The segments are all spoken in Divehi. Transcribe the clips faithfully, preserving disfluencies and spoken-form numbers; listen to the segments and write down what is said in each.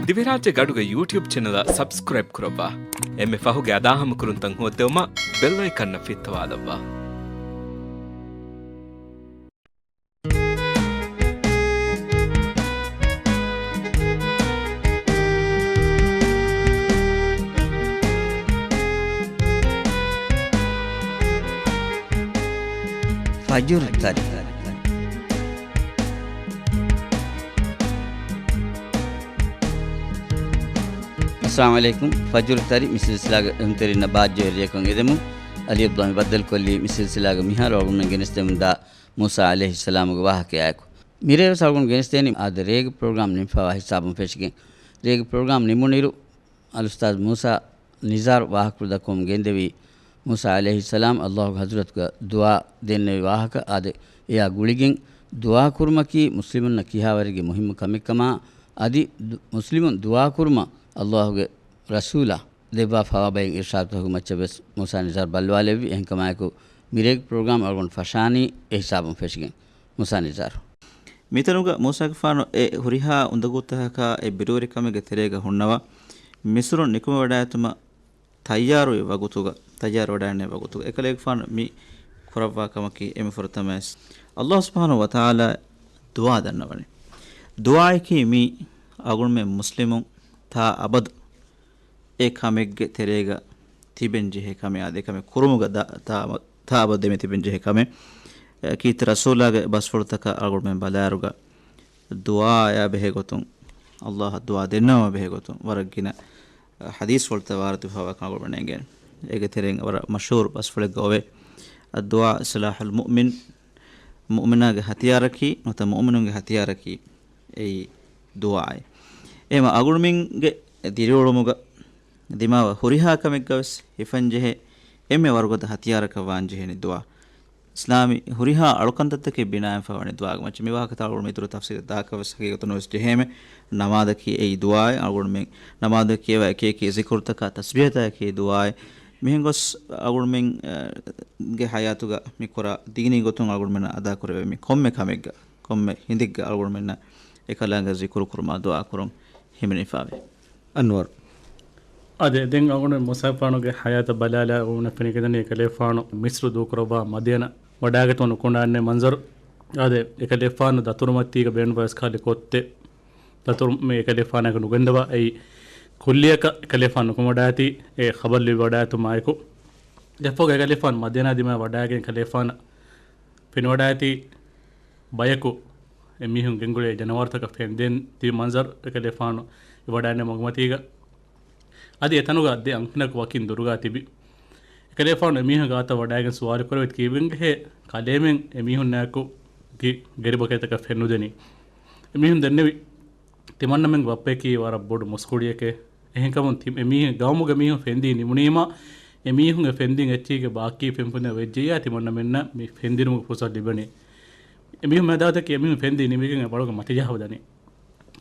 ދިވެހިރާއްޖޭގެ އަޑުގެ ޔޫޓިއުބް ޗެނަލަށް ސަބްސްކްރައިބް ކުރައްވާ. އެންމެ ފަހުގެ އަދާހަމަކުރުންތައް ހޯއްދެވުމަށް ބެލް އައިކަންއަށް ފިއްތަވާލައްވާ. ފަޖުރު ތަރި. އައްސަލާމު ޢަލައިކުމް. ފަޖުރު ތަރި މި ސިލްސިލާގެ އެހުންތެރިންނަށް ބާއްޖަވެރިޔަކަށް އެދެމުން އަލީ އަބްދުﷲ މި ބައްދަލުކޮށްލީ މި ސިލްސިލާގެ މިހާރު އަޅުގަނޑުމެން ގެނެސްދެމުންދާ މޫސާ ޢަލައިހިއްސަލާމުގެ ވާހަކަޔާއެކު. މިރޭވެސް އަޅުގަނޑު ގެނެސްދޭނީ އާދެ ރޭގެ ޕްރޮގްރާމް ނިމިފައިވާ ހިސާބުން ފެށިގެން. ރޭގެ ޕްރޮގްރާމް ނިމުނިއިރު، އަލްއުސްތާޛް މޫސާ ނިޒާރު ވާހަކަފުޅު ދައްކަވަމުން ގެންދެވީ، މޫސާ ޢަލައިހިއްސަލާމް އަލްލާހުގެ ޙަޟްރަތުގަ ދުޢާ ދެންނެވި ވާހަކަ. އާދެ، އެއާ ގުޅިގެން ދުޢާ ކުރުމަކީ މުސްލިމުންނަށް ކިހާވަރެއްގެ މުހިއްމު ކަމެއްކަމާ، އަދި ދު-، މުސްލިމުން ދުޢާ ކުރުމަށް އަލްލާހުގެ ރަސޫލާ ދެއްވާފައިވާ ބައެއް އިރްޝާދުތަކުގެ މައްޗަށް ވެސް މޫސާ ނިޒާރު ބައްލަވާލެއްވި. އެހެންކަމާއެކު، މިރޭގެ ޕްރޮގްރާމް އަޅުގަނޑު ފަށާނީ އެ ހިސާބުން ފެށިގެން. މޫސާ ނިޒާރު. މިތަނުގަ މޫސާގެފާނު އެ ހުރިހާ އުނދަގޫތަކަކާ އެ ބިރުވެރިކަމެއްގެ ތެރޭގަ ހުންނަވާ، މިސްރުން ނިކުމެވަޑައިގަތުމަށް ތައްޔާރުވި ވަގުތުގަ، ތައްޔާރުވެވަޑައިގެންނެވި ވަގުތުގަ އެކަލޭގެފާނު މި ކުރައްވާ ކަމަކީ އެންމެ ފުރަތަމަވެސް އަލްލާހު ސުބްޙާނަހު ވަތަޢާލާ ދުޢާ ދަންނަވަނީ. ދުޢާއަކީ މީ އަޅުގަނޑުމެން މުސްލިމުން ތާ އަބަދު އެ ކަމެއްގެ ތެރޭގަ ތިބެން ޖެހޭ ކަމެއް، އާދެ، އެ ކަމެއް ކުރުމުގަ ދަ-، ތާ-، ތާ އަބަދު ދެމި ތިބެން ޖެހޭ ކަމެއް. އެ، ކީރިތި ރަސޫލާގެ ބަސްފުޅުތަކަށް އަޅުގަނޑުމެން ބަލާއިރުގަ، ދުޢާއާ ބެހޭގޮތުން، އަލްލާހަށް ދުޢާ ދެންނެވުމާ ބެހޭގޮތުން ވަރަށް ގިނަ، އަ، ޙަދީޘްފުޅުތައް ވާރިދުވެފައިވާކަން އަޅުގަނޑުމެން އެނގޭނެ. އޭގެ ތެރެއިން ވަރަށް މަޝްހޫރު ބަސްފުޅެއްގަ އޮވޭ، އައްދުޢާ ސިލާޙުލް މުއުމިން، މުއުމިނާގެ ހަތިޔާރަކީ، ނުވަތަ މުއުމިނުންގެ ހަތިޔާރަކީ އެއީ ދުޢާއޭ. އެހެންވީމަ އަޅުގަނޑުމެންގެ ދިރިއުޅުމުގަ ދިމާވާ ހުރިހާ ކަމެއްގަވެސް ހިފަންޖެހޭ އެންމެ ވަރުގަދަ ހަތިޔާރަކަށް ވާންޖެހޭނީ ދުޢާ. އިސްލާމީ ހުރިހާ އަޅުކަންތައްތަކެއް ބިނާވެފައިވަނީ ދުޢާގެ މައްޗަށް. މި ވާހަކަތައް އަޅުގަނޑު މިދުރު ތަފްސީލަށް ދާކަށްވެސް ހަގީގަތުންވެސް ޖެހޭމެ. ނަމާދަކީ އެއީ ދުޢާއެއް. އަޅުގަނޑުމެން ނަމާދަށް ކިޔަވާ އެކި އެކި ޒިކުރުތަކާ ތަސްބީޙަތަކީ ދުޢާއެއް. މިހެންގޮސް އަޅުގަނޑުމެން، އަ، ގެ ޙަޔާތުގަ މި ކުރާ ދީނީ ގޮތުން އަޅުގަނޑުމެންނަށް އަދާކުރެވޭ މި ކޮންމެ ކަމެއްގަ، ކޮންމެ ހިނދެއްގަ އަޅުގަނޑުމެންނަށް އެކަލާނގެ ޒިކުރު ކުރުމާ ދުޢާ ކުރުން ހިމެނިފައިވޭ. އަންވަރު. އާދެ، ދެން އަޅުގަނޑު މޫސާގެފާނުގެ ޙަޔާތަށް ބަލާލާ އަޅުގަނޑަށް ފެނިގެންދަނީ އެކަލޭގެފާނު މިސްރު ދޫކުރައްވާ މަދިޔަނަށް ވަޑާގަތުމަށް ނުކުނޑާންނެ މަންޒަރު. އާދެ، އެކަލޭގެފާނު ދަތުރުމަތީގަ ބޭނުންވާ އިސްކާލި ކޮށްތެއް ދަތުރު މި އެކަލޭގެފާނަކަށް ނުގެންދަވާ އެއީ ކުއްލިއަކަށް އެކަލޭގެފާނު ނުކުމެވަޑައިގަތީ އެ ޚަބަރު ލިބިވަޑައިގަތުމާއެކު. ދެފޮގަ އެކަލޭގެފާނު މަދިޔަނާ ދިމާ ވަޑައިގެން އެކަލޭގެފާނަށް ފެނިވަޑައިގަތީ ބަޔަކު އެމީހުން ގެންގުޅޭ ޖަނަވަރުތަކަށް ފެންދެން ތިބި މަންޒަރު އެކަލޭގެފާނު ވަޑައިގެން މަގުމަތީގަ. އަދި އެތަނުގަ ދެ އަންހެނަކު ވަކިން ދުރުގަ ތިބި. އެކަލޭގެފާނު އެމީހުން ގާތަށް ވަޑައިގެން ސުވާލު ކުރެވި ކީއްވެގެންހޭ ކަލޭމެން އެމީހުންނާއެކު ގި-، ގެރިބަކަރިތަކަށް ފެންނުދެނީ. އެމީހުން ދެންނެވި ތިމަންނަމެންގެ ބައްޕަޔަކީ ވަރަށް ބޮޑު މުސްކުޅިއެކޭ. އެހެންކަމުން ތި-، އެމީހުން ގައުމުގެ މީހުން ފެންދީ ނިމުނީމަ، އެމީހުން އެ ފެންދިން އެއްޗީގެ ބާކީ ފެންފުންޏާ ވެއްޖެއްޔާ ތިމަންނަމެންނަށް މި ފެންދިނުމުގެ ފުރުސަތު ލިބެނީ. އެމީހުން މި އަދާލަތަކީ އެމީހުން ފެންދީ ނިމިގެން އެ ބަޅުގަ މަތިޖަހާފަ ދަނީ.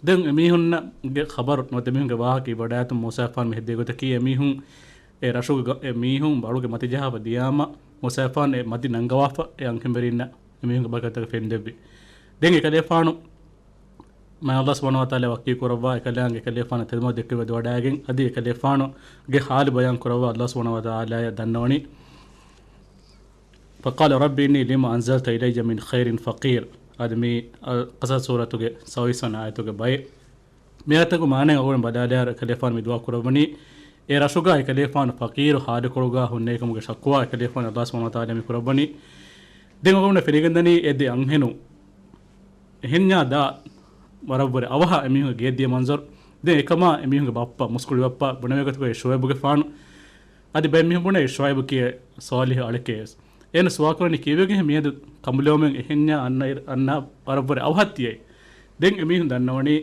ދެން އެމީހުންނަށް ގެ ޚަބަރު ނުވަތަ އެމީހުންގެ ވާހަކަ ވަޑައިގަތުމަށް މޫސާގެފާނު މި ހެއްދޭ ގޮތަކީ އެމީހުން އެ ރަށުގެ ގަ-، އެ މީހުން ބަޅުގެ މަތިޖަހާފަ ދިޔާމަ މޫސާގެފާނު އެ މަތި ނަންގަވާފަ އެ އަންހެންވެރިންނަށް އެމީހުންގެ ބަކަތަކަށް ފެންދެއްވި. ދެން އެކަލޭގެފާނު މާތް ﷲ ސުބްޙާނަހޫ ވަތަޢާލާ ވަކީ ކުރައްވާ އެކަލާނގެ އެކަލޭގެފާނަށް ތެދުމަގު ދެއްކެވި ވަޑައިގެން އަދި އެކަލޭގެފާނުގެ ޙާލު ބަޔާން ކުރައްވާ ﷲ ސުބްޙާނަހޫ ވަތަޢާލާ ދަންނަވަނީ. فقال رب إني لما أنزلت إلي من خير فقير. އަދި މި އަލް ޤަޞަޞް ސޫރަތުގެ ސައްބީސް ވަނަ އާޔަތުގެ ބައެއް. މި އާޔަތަކު މާނައިން އަޅުގަނޑު ބަލާލާއިރު އެކަލޭގެފާނު މި ދުޢާ ކުރައްވަނީ، އެ ރަށުގަ އެކަލޭގެފާނު ފަޤީރު ޙާލުކޮޅުގަ ހުންނެވިކަމުގެ ޝަކުވާ އެކަލޭގެފާނު ﷲ ސުބްޙާނަހޫ ވަތަޢާލާ މި ކުރައްވަނީ. ދެން އަޅުގަނޑަށް ފެނިގެންދަނީ އެ ދެ އަންހެނުން އެހެންޏާ ދާ ވަރަށްވުރެ އަވަހަށް އެމީހުންގެ ގެޔަށް ދިޔަ މަންޒަރު. ދެން އެކަމާ އެމީހުންގެ ބައްޕަ، މުސްކުޅި ބައްޕަ ބުނެވޭ ގޮތުގައި ޝުޢައިބުގެފާނު. އަދި ބައެއް މީހުން ބުނޭ ޝުޢައިބު ކިޔޭ ޞާލިޙު އަޅެކޭ ވެސް. އޭނަ ސުވާލު ކުރަނީ ކީއްވެގެން މިއަދު ކަނބުލެވުމެއް އެހެންޏާ އަންނަ އިރު-، އަންނަ ވަރަށްވުރެ އަވަހަށް ދިޔައީ. ދެން އެމީހުން ދަންނަވަނީ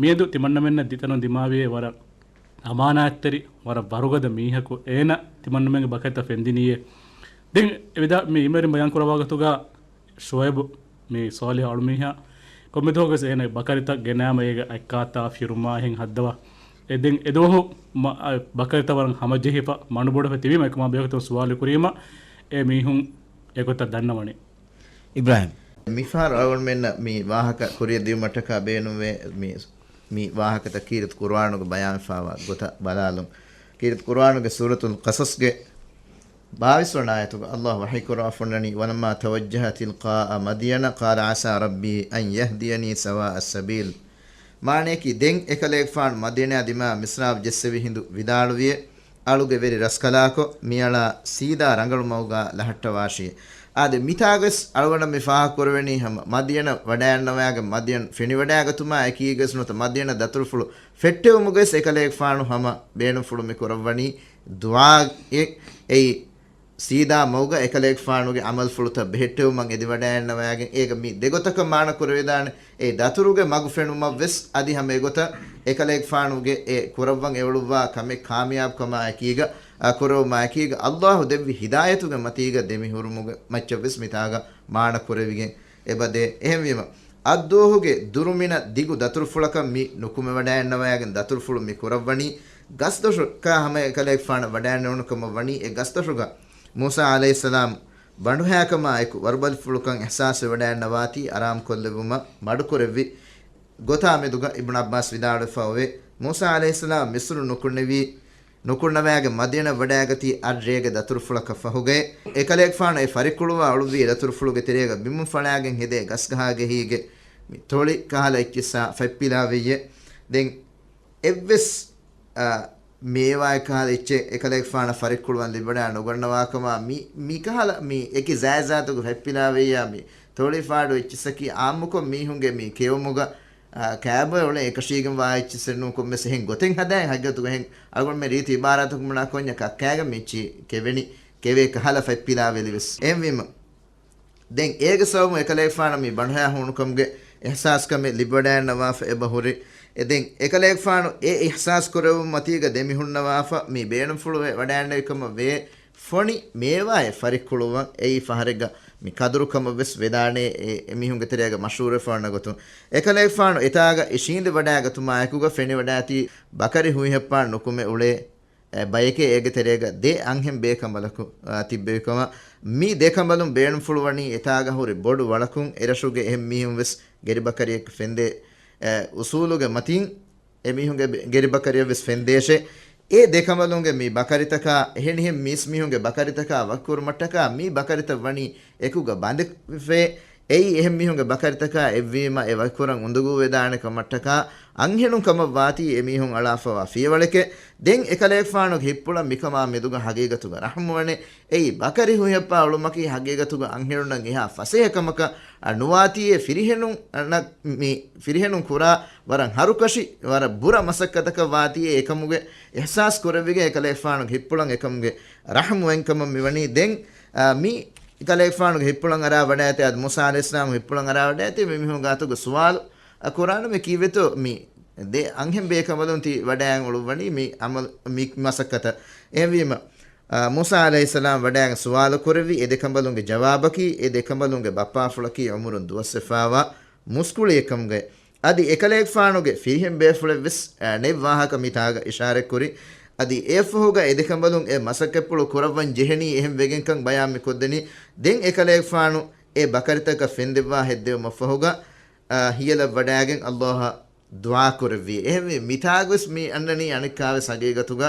މިއަދު ތިމަންނަމެންނަށް ދިތަނުން ދިމާވިޔޭ ވަރަށް އަމާނާތްތެރި، ވަރަށް ވަރުގަދަ މީހަކު އޭނަ ތިމަންނަމެންގެ ބަކަތަށް ފެންދިނީއޭ. ދެން އެވިދާ މި އިމެރިން ބަޔާން ކުރައްވާ ގޮތުގަ ޝުޢައިބު މި ޞާލިޙު އަޅުމީހާ ކޮންމެ ދުވަހަކުވެސް އޭނަ ބަކަރިތައް ގެނައިމަ އޭގެ އަތްކާތާ ފިރުމާ އެހެން ހައްދަވާ. އެ ދެން އެދުވަހު މަ-، އަ، ބަކަރިތައް ވަރަށް ހަމަޖެހިފަ މަނުބޮޑުވެފަ ތިބީމަ އެކަމާ ބެހޭގޮތުން ސުވާލު ކުރީމަ އެ މީހުން އެގޮތަށް ދަންނަވަނީ. އިބްރާހިމް. މިފަހަރު އަޅުގަނޑުމެންނަށް މި ވާހަކަ ކުރިއަށް ދިއުމަށްޓަކާ ބޭނުންވޭ މި މި ވާހަކަތައް ކީރިތި ޤުރުއާނުގަ ބަޔާންވެފާވާ ގޮތަށް ބަލާލުން. ކީރިތި ޤުރުއާނުގެ ސޫރަތުލް ޤަޞަޞްގެ ބާވީސް ވަނަ އާޔަތުގަ ﷲ ވަޙީ ކުރައްވާފަ އޮންނަނީ، "ولما توجه تلقاء مدين قال عسى ربي أن يهديني سواء السبيل." މާނަޔަކީ، ދެން އެކަލޭގެފާނު މަދްޔަނާ ދިމާ މިސްރާބު ޖެއްސެވި ހިނދު ވިދާޅުވިއޭ، އަޅުގެ ވެރި ރަސްކަލާކޮ، މިއަޅާ ސީދާ ރަނގަޅު މަގުގަ ލަހައްޓަވާށި. އާދެ، މިތާގަވެސް އަޅުގަނޑަށް މި ފާހަގަކުރެވެނީ ހަމަ މަދްޔަނަށް ވަޑައިގަންނަވާގެން މަދްޔަން ފެނިވަޑައިގަތުމާ އެކީގަވެސް ނުވަތަ މަދްޔަނަށް ދަތުރުފުޅު ފެއްޓެވުމުގަވެސް އެކަލޭގެފާނު ހަމަ ބޭނުންފުޅު މި ކުރައްވަނީ ދުޢާއެއް. އެއީ ސީދާ މަގުގަ އެކަލޭގެފާނުގެ ޢަމަލުފުޅުތައް ބެހެއްޓެވުމަށް އެދިވަޑައިގަންނަވާގެން އޭގަ މި ދެގޮތަކަށް މާނަ ކުރެވިދާނެ. އެ ދަތުރުގެ މަގު ފެނުމަށްވެސް އަދި ހަމަ އެގޮތަށް އެކަލޭގެފާނުގެ އެ ކުރައްވަން އެއުޅުއްވާ ކަމެއް ކާމިޔާބުކަމާ އެކީގަ، އާ، ކުރެވުމާ އެކީގަ، ﷲ ދެއްވި ހިދާޔަތުގެ މަތީގަ ދެމިހުރުމުގެ މައްޗަށްވެސް މިތާގަ މާނަ ކުރެވިގެން އެބަދޭ. އެހެންވީމަ، އައްދޫހުގެ ދުރުމިނަށް ދިގު ދަތުރުފުޅަކަށް މި ނުކުމެވަޑައިގަންނަވާގެން ދަތުރުފުޅު މި ކުރައްވަނީ ގަސްދޮށު ކާ ހަމަ އެކަލޭގެފާނަށް ވަޑައިނެވުނު ކަމަށް ވަނީ އެ ގަސްދޮށުގަ މޫސާ ޢަލައިހިއްސަލާމް ބަނޑުހައިކަމާ އެކު ވަރުބަލިފުޅުކަން އިޙްސާސްވެވަޑައިގަންނަވާތީ އަރާމްކޮށްލެއްވުމަށް މަޑުކުރެއްވި ގޮތާ މެދުގަ އިބްނު ޢައްބާސް ވިދާޅުވެފަ އޮވޭ، މޫސާ ޢަލައިހިއްސަލާމް މިޞްރު ނުކުންނެވީ، ނުކުންނަވާގެން މަދްޔަނަށް ވަޑައިގަތީ އަށްރޭގެ ދަތުރުފުޅަކަށް ފަހުގައި. އެކަލޭގެފާނު އެ ފަރިއްކުޅުވާ އުޅުއްވި ދަތުރުފުޅުގެ ތެރޭގަ ބިމުން ފަޅާގެން ހެދޭ ގަސްގަހާގެހީގެ މި ތޮޅި ކަހަލަ އެއްޗިއްސާ ފަތްޕިލާވެއްޔޭ. ދެން އެއްވެސް، އާ، މޭވާއެއް ކަހަލަ އެއްޗެއް އެކަލޭގެފާނަށް ފަރިއްކުޅުވަން ލިބިވަޑައި ނުގަންނަވާކަމާ، މި، މި ކަހަލަ މި އެކި ޒާތްޒާތުގެ ފަތްޕިލާވެއްޔާ މި ތޮޅިފާޑު އެއްޗިއްސަކީ އާއްމުކޮށް މީހުންގެ މި ކެއުމުގަ، އާ، ކާބޮއެ އުޅެން އެކަށީގެންވާ އެއްޗިއްސެއް ނޫން ކޮންމެސް އެހެން ގޮތެއް ހަދާން ހަގީގަތުގަ އެހެން އަޅުގަނޑުމެން ރީތި އިބާރާތަކުން ބުނާ ކޮންޏާ ކައްކާގަ މި އެއްޗިހި ކެވެނީ، ކެވޭ ކަހަލަ ފަތްޕިލާވެލިވެސް. އެހެންވީމަ، ދެން އޭގެ ސަބަބުން އެކަލޭގެފާނަށް މި ބަނޑުހައި ހޫނުކަމުގެ އިޙްސާސްކަމެއް ލިބިވަޑައިގަންނަވާފަ އެބަ ހުރި. އެ ދެން އެކަލޭގެފާނު އެ އިޙްސާސް ކުރެވުން މަތީގަ ދެމިހުންނަވާފަ މި ބޭނުންފުޅުވެ ވަޑައިގަންނެވި ކަމަށް ވޭ ފޮނި މޭވާއެއް ފަރިއްކުޅުވަން އެއީ ފަހަރެއްގަ މި ޤަދުރު ކަމަށް ވެސް ވެދާނެ އެ، އެ މީހުންގެ ތެރޭގަ މަޝްހޫރުވެފަ ވަންނަ ގޮތުން. އެކަލޭގެފާނު އެތާގަ އިށީނދެ ވަޑައިގަތުމާ އެކުގަ ފެނިވަޑައިތީ ބަކަރި ހުއިހައްޕާން ނުކުމެ އުޅޭ އެ ބަޔެކޭ އޭގެ ތެރޭގަ ދެ އަންހެން ބޭކަނބަލަކު، އާ، ތިއްބެވިކަމަށް. މި ދެ ކަނބަލުން ބޭނުންފުޅުވަނީ އެތާގަ ހުރި ބޮޑު ވަޅަކުން އެރަށުގެ އެހެން މީހުން ވެސް ގެރިބަކަރިއެއްގަ ފެންދޭ، އެ، އުސޫލުގެ މަތިން އެމީހުންގެ ބެ-، ގެރިބަކަރިއަށް ވެސް ފެންދޭށޭ. އެ ދެ ކަނބަލުންގެ މި ބަކަރިތަކާ އެހެނިހެން މީސްމީހުންގެ ބަކަރިތަކާ ވަކިކުރުމަށްޓަކާ މި ބަކަރިތައް ވަނީ އެކުގަ ބަނދެފޭ. އެއީ އެހެން މީހުންގެ ބަކަރިތަކާ އެއްވީމަ އެ ވަކިކުރަން އުނދަގޫވެދާނެ ކަމަށްޓަކާ އަންހެނުން ކަމަށް ވާތީ އެމީހުން އަޅާފަވާ ފިޔަވަޅެކޭ. ދެން އެކަލޭގެފާނުގެ ހިތްޕުޅަށް މިކަމާ މެދުގަ ހަގީގަތުގަ ރަޙްމުވަނެ. އެއީ ބަކަރި ހުއިހައްޕާ އުޅުމަކީ ހަގީގަތުގަ އަންހެނުންނަށް އެހާ ފަސޭހަ ކަމަކަށް ނުވާތީއޭ. ފިރިހެނުން، އަންނަ، މި ފިރިހެނުން ކުރާ ވަރަށް ހަރުކަށި، ވަރަށް ބުރަ މަސައްކަތަކަށް ވާތީއޭ އެކަމުގެ އިޙްސާސް ކުރެވިގެން އެކަލޭގެފާނުގެ ހިތްޕުޅަށް އެކަމުގެ ރަޙްމުވެން ކަމަށް މިވަނީ. ދެން، އާ، މި ކަލޭގެފާނުގެ ހިތްޕުޅަށް އަރާ ވަޑައިގަތީ، އަދި މޫސާ ޢަލައިހިއްސަލާމް ހިތްޕުޅަށް އަރާ ވަޑައިގަތީ މި މީހުން ގާތުގެ ސުވާލު އަ، ކުރާނަމޭ ކީއްވެތޯ މި ދެ އަންހެން ބޭކަނބަލުން ތި ވަޑައިގެން އުޅުއްވަނީ މި ޢަމަލު، މި މަސައްކަތަށް. އެހެންވީމަ، އާ، މޫސާ ޢަލައިހިއްސަލާމް ވަޑައިގެން ސުވާލު ކުރެއްވި އެ ދެ ކަނބަލުންގެ ޖަވާބަކީ، އެ ދެ ކަނބަލުންގެ ބައްޕާފުޅަކީ ޢުމުރުން ދުވަސްވެފާވާ މުސްކުޅިއެއް ކަމުގައި. އަދި އެކަލޭގެފާނުގެ ފިރިހެން ބޭފުޅެއްވެސް، އާ، ނެތް ވާހަކަ މިތާގަ އިޝާރަތްކުރި. އަދި އެއަށްފަހުގަ އެ ދެ ކަނބަލުން އެ މަސައްކަތްޕުޅު ކުރައްވަން ޖެހެނީ އެހެން ވެގެންކަން ބަޔާން މި ކޮށްދެނީ. ދެން އެކަލޭގެފާނު އެ ބަކަރިތަކަށް ފެންދެއްވާ ހެއްދެވުމަށްފަހުގަ، އާ، ހިޔަލަށް ވަޑައިގެން ﷲ އަށް ދުޢާ ކުރެއްވި. އެހެންވެ، މިތާގަވެސް މި އަންނަނީ އަނެއްކާވެސް ހަގީގަތުގަ،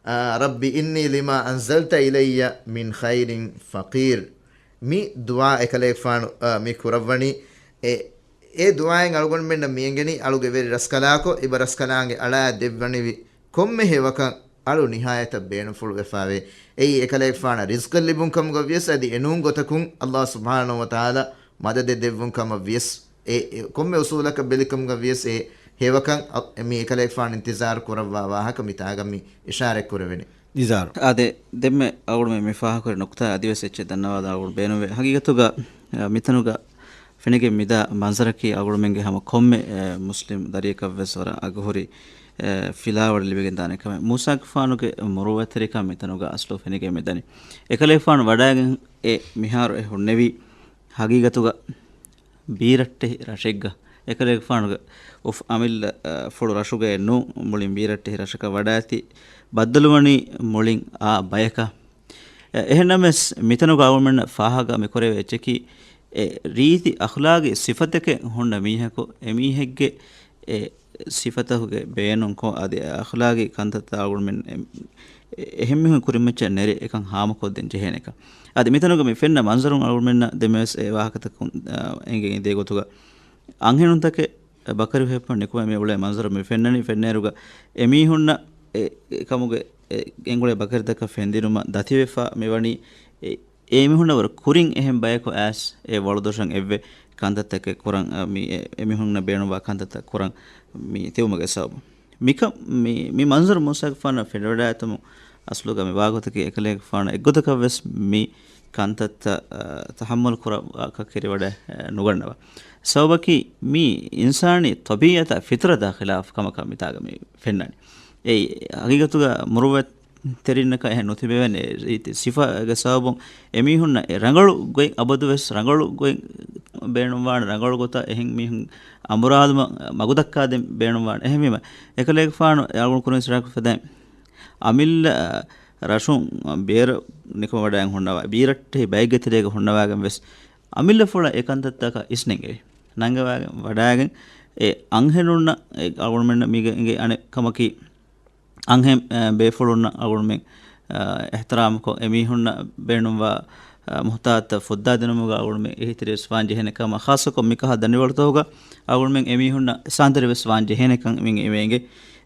އާ، رب إني لما أنزلت إلي من خير فقير. މި ދުޢާ އެކަލޭގެފާނު، އާ، މި ކުރައްވަނީ. އެ، އެ ދުޢާއިން އަޅުގަނޑުމެންނަށް މިއެނގެނީ އަޅުގެ ވެރި ރަސްކަލާކޮ، އިބަ ރަސްކަލާނގެ އަޅާ ދެއްވަނިވި ކޮންމެ ހެޔޮކަން އަޅު ނިހާޔަތަށް ބޭނުންފުޅުވެފާވޭ. އެއީ އެކަލޭގެފާނަށް ރިޒްޤެއް ލިބުން ކަމުގަ ވިޔަސް އަދި އެނޫން ގޮތަކުން ﷲ ސުބްޙާނަހޫ ވަތަޢާލާ މަދަދެއް ދެއްވުން ކަމަށް ވިޔަސް، އެ، އެ، ކޮންމެ އުސޫލަކަށް ބެލިކަމުގަ ވިޔަސް އެ ހެޔޮކަން އަ، މި އެކަލޭގެފާނު އިންތިޒާރު ކުރައްވާ ވާހަކަ މިތާގަ މި އިޝާރަތް ކުރެވެނީ. ނިޒާރު. އާދެ، ދެންމެ އަޅުގަނޑުމެން މި ފާހަގަކުރި ނުކުތާ އަދިވެސް އެއްޗެއް ދަންނަވާލާ އަޅުގަނޑު ބޭނުންވޭ. ހަގީގަތުގަ، އަ، މިތަނުގަ ފެނިގެން މިދާ މަންޒަރަކީ އަޅުގަނޑުމެންގެ ހަމަ ކޮންމެ، އެ، މުސްލިމް ދަރިއަކަށްވެސް ވަރަށް އަގުހުރި، އެ، ފިލާވަޅެއް ލިބިގެން ދާނެ ކަމެއް. މޫސާގެފާނުގެ މުރުއްވަތްތެރިކަން މިތަނުގަ އަސްލު ފެނިގެން މިދަނީ. އެކަލޭގެފާނު ވަޑައިގެން އެ މިހާރު އެ ހުންނެވީ ހަގީގަތުގަ ބީރައްޓެހި ރަށެއްގަ. އެކަލޭގެފާނުގެ އުފް އަމިއްލަ، އަ، ފުޅު ރަށުގައެއް ނޫން، މުޅިން ބީރައްޓެހި ރަށަކަށް ވަޑައިތި ބައްދަލުވަނީ މުޅިން އާ ބަޔަކަށް. އެ، އެހެންނަމަވެސް، މިތަނުގަ އަޅުގަނޑުމެންނަށް ފާހަގަ މިކުރެވޭ އެއްޗަކީ، އެ، ރީތި އަޚްލާގީ ސިފަތަކެއް ހުންނަ މީހަކު، އެމީހެއްގެ އެ، ސިފަތަކުގެ ބޭނުންކޮށް، އަދި އަޚްލާގީ ކަންތައްތައް އަޅުގަނޑުމެން އެ-، އެ-، އެހެން މީހުން ކުރިން މައްޗަށް ނެރެ އެކަން ހާމަކޮށްދޭން ޖެހޭނެކަން. އަދި މިތަނުގަ މި ފެންނަ މަންޒަރުން އަޅުގަނޑުމެންނަށް ދެމެވެސް އެ ވާހަކަތަކުން، އާ، އެނގެން އެދޭ ގޮތުގަ އަންހެނުންތަކެއް ބަކަރި ހުއްޓައިގެން ނިކުމެ މި އުޅޭ މަންޒަރު މި ފެންނަނީ. ފެންނައިރުގަ އެމީހުންނަށް އެ، އެ ކަމުގެ އެ ގެންގުޅޭ ބަކަރިތަކަށް ފެންދިނުމަށް ދަތިވެފަ މިވަނީ އެ، އެ މީހުންނަށް ވަރަށް ކުރިން އެހެން ބަޔަކު އައިސް އެ ވަޅުދޮށަށް އެއްވެ ކަންތައްތަކެއް ކުރަން، އަ، މި އެ، އެމީހުންނަށް ބޭނުންވާ ކަންތައްތައް ކުރަން މި ތިބުމުގެ ސަބަބުން. މިކަ-، މި، މި މަންޒަރު މޫސާގެފާނަށް ފެނިވަޑައިގަތުމުން އަސްލުގަ މި ވާގޮތަކީ އެކަލޭގެފާނު އެއްގޮތަކަށްވެސް މި ކަންތައްތައް، އަ، ތަޙައްމަލް ކުރާކަށް ކެރިވަޑައި، އަ، ނުގަންނަވާ. ސަބަބަކީ މި އިންސާނީ ޠަބީޢަތާ ފިޠްރަތާ ޚިލާފު ކަމަކަށް މިތާގަ މި ފެންނަނީ. އެއީ ހަގީގަތުގަ މުރުއްވަތްތެރިންނަކަށް އެހެން ނުތިބެވޭނެ ރީތި ސިފަގެ ސަބަބުން އެމީހުންނަށް އެ ރަނގަޅު ގޮތް އަބަދުވެސް ރަނގަޅު ގޮތް ބޭނުންވާނެ، ރަނގަޅު ގޮތަށް އެހެން މީހުން އަނބުރާލުމަށް މަގުދައްކާދޭން ބޭނުންވާނެ. އެހެންވީމަ، އެކަލޭގެފާނު އަޅުގަނޑު ކުރިން ސިރާކު ފެދައިން އަމިއްލަ، އަ، ރަށުން ބޭރަށް ނިކުމެވަޑައިގެން ހުންނަވާ، ބީރައްޓެހި ބައެއްގެ ތެރޭގަ ހުންނަވާގެން ވެސް އަމިއްލަފުޅަށް އެ ކަންތައްތަކަށް އިސްނެންގެވި. ނަންގަވާގެން ވަޑައިގެން އެ އަންހެނުންނަށް އެ އަޅުގަނޑުމެންނަށް މީގެ އިނގޭ އަނެއް ކަމަކީ، އަންހެން، އެ، ބޭފުޅުންނަށް އަޅުގަނޑުމެން، އެ، އިޙްތިރާމުކޮށް، އެމީހުންނަށް ބޭނުންވާ، އެ، މުހްތާޖުތައް ފުއްދާދިނުމުގަ އަޅުގަނޑުމެން އެހީތެރިވެސް ވާން ޖެހޭނެ ކަމަށް، ޚާއްޞަކޮށް މިކަހަލަ ދަނޑިވަޅުތަކުގަ އަޅުގަނޑުމެން އެމީހުންނަށް އިސާންތެރިވެސް ވާން ޖެހޭނެކަން މި އެނގޭ.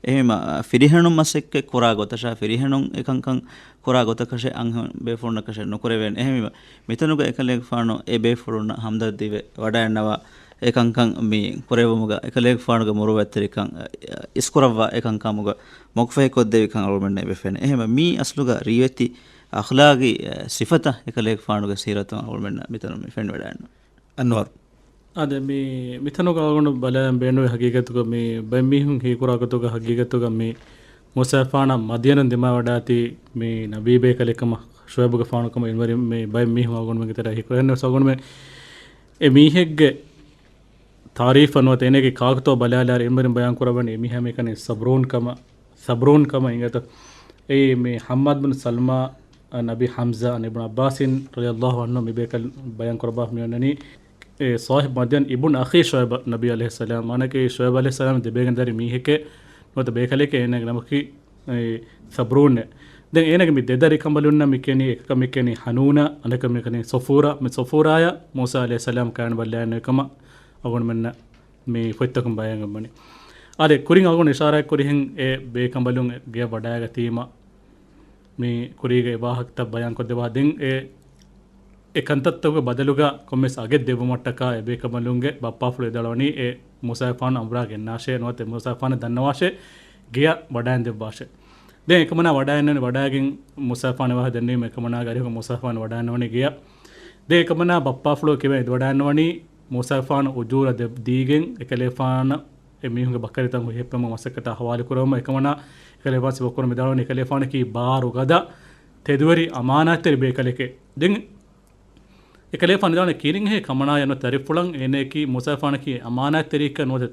އެހެންވީމަ، އެ، ފިރިހެނުން މަސައްކަތް ކުރާ ގޮތަށާ، ފިރިހެނުން އެކަންކަން ކުރާ ގޮތަކަށެއް އަންހެން ބޭފުޅުންނަކަށެއް ނުކުރެވޭނެ. އެހެންވީމަ، މިތަނުގަ އެކަލޭގެފާނު އެ ބޭފުޅުންނަށް ހަމްދަރްދީވެ ވަޑައިގަންނަވާ އެކަންކަން މި ކުރެވުމުގަ އެކަލޭގެފާނުގެ މުރުއްވަތްތެރިކަން، އަ، އިސްކުރައްވާ އެކަންކަމުގަ މޮގުފަހިކޮށްދެވިކަން އަޅުގަނޑުމެންނަށް އެބަ ފެނޭ. އެހެންވެ، މީ އަސްލުގަ ރީވެތި އަޚްލާގީ، އެ، ސިފަތައް އެކަލޭގެފާނުގެ ސީރަތުން އަޅުގަނޑުމެންނަށް މިތަނުން މި ފެނިވަޑައިގަންނަވާ. އަންވަރު. އާދެ، މި، މިތަނުގަ އަޅުގަނޑު ބަލައިގެން ބޭނުންވީ ހަގީގަތުގަ މި ބައެއް މީހުން ހީކުރާ ގޮތުގަ ހަގީގަތުގަ މި މޫސާފާނަށް މަދްޔަނުން ދިމާވަޑައިގަތީ މި ނަބީބޭކަލެއް ކަމަށް، ޝުޢައިބުގެފާނު ކަމަށް އިންވަރި މި ބައެއް މީހުން އަޅުގަނޑުމެންގެ ތެރޭ ހީކުރަން. އެހެންވެސް އަޅުގަނޑުމެން އެ މީހެއްގެ ތާރީފަށް ނުވަތަ އޭނަގެ ކާކުތޯ ބަލާލާރި އިންވަރިން ބަޔާން ކުރައްވަނީ އެ މީހާ މި ކަނީ ސަބްރޫން ކަމަށް، ސަބްރޫން ކަމަށް އިނގޭތޯ. އެއީ މި ޙައްމާދު ބިން ސަލްމާ، އަން އަބީ ޙަމްޒާ، އަން އިބްނު ޢައްބާސިން ރަޟިޔަﷲ ޢަންހު މި ބޭކަލް ބަޔާން ކުރައްވާ މި އޮންނަނީ، އެ ޞާޙިބު މަދްޔަން އިބްނު އަޚީ ޝުޢައިބު ނަބީ ޢަލައިހިއްސަލާމް. މާނައަކީ ޝުޢައިބު ޢަލައިހިއްސަލާމް ދެބޭގެންދާރި މީހެކޭ ނުވަތަ ބޭކަލެކޭ އޭނަގެ ނަމަކީ އެ ސަބްރޫން. ދެން އޭނަގެ މި ދެދަރި ކަނބަލުންނަށް މި ކިޔަނީ، އެކަކަށް މި ކިޔަނީ ޙަނޫނާ، އަނެކަކަށް މި ކިޔަނީ ޞަފޫރާ. މި ޞަފޫރާޔާ މޫސާ ޢަލައިހިއްސަލާމް ކާން ބައްލައިން ކަމަށް އަޅުގަނޑުމެންނަށް މި ފޮތްތަކުން ބަޔާން ވަނީ. އާދެ، ކުރިން އަޅުގަނޑު އިޝާރާތް ކުރިހެން އެ ބޭކަނބަލުން ގެޔަށް ވަޑައިގަތީމަ، މި ކުރީގެ އެ ވާހަކަތައް ބަޔާން ކޮށްދެއްވާ. ދެން އެ، އެ ކަންތައްތަކުގެ ބަދަލުގަ ކޮންމެސް އަގެއް ދެއްވުމަށްޓަކާ އެ ބޭކަނބަލުންގެ ބައްޕާފުޅު ވިދާޅުވަނީ އެ މޫސާގެފާނު އަނބުރާ ގެންނާށޭ، ނުވަތަ މޫސާގެފާނަށް ދަންނަވާށޭ، ގެޔަށް ވަޑައިން ދެއްވާށޭ. ދެން އެކަމަނާ ވަޑައިންނަނީ، ވަޑައިގެން މޫސާގެފާނު ވާހަކަ ދެންނެވީމަ އެކަމަނާގެ އަރިހުގަ މޫސާގެފާނު ވަޑައިންނަވަނީ ގެޔަށް. ދެން އެކަމަނާ ބައްޕާފުޅު ކިޔަވަން ވަޑައިންނަވަނީ މޫސާގެފާނު އުޖޫރަ ދެ-، ދީގެން އެކަލޭގެފާނަށް އެ މީހުންގެ ބަކަރިތައް ހުށަހެއްޕެމުން މަސައްކަތާ ހަވާލު ކުރައްވަމުން. އެކަމަނާ އެކަލޭގެފާނު ސިފަކުރަން ވިދާޅުވަނީ އެކަލޭގެފާނަކީ ބާރު ގަދަ ތެދުވެރި އަމާނާތްތެރި ބޭކަލެކޭ. ދެން އެކަލޭގެފާނު ވިދާޅުވަނީ ކިރިން އެހެން ކަމަނާޔަށް ނުވަތަ ދަރިފުޅަށް އޭނައަކީ މޫސާގެފާނަކީ އަމާނާތްތެރިއެއްކަން ނުވަތަ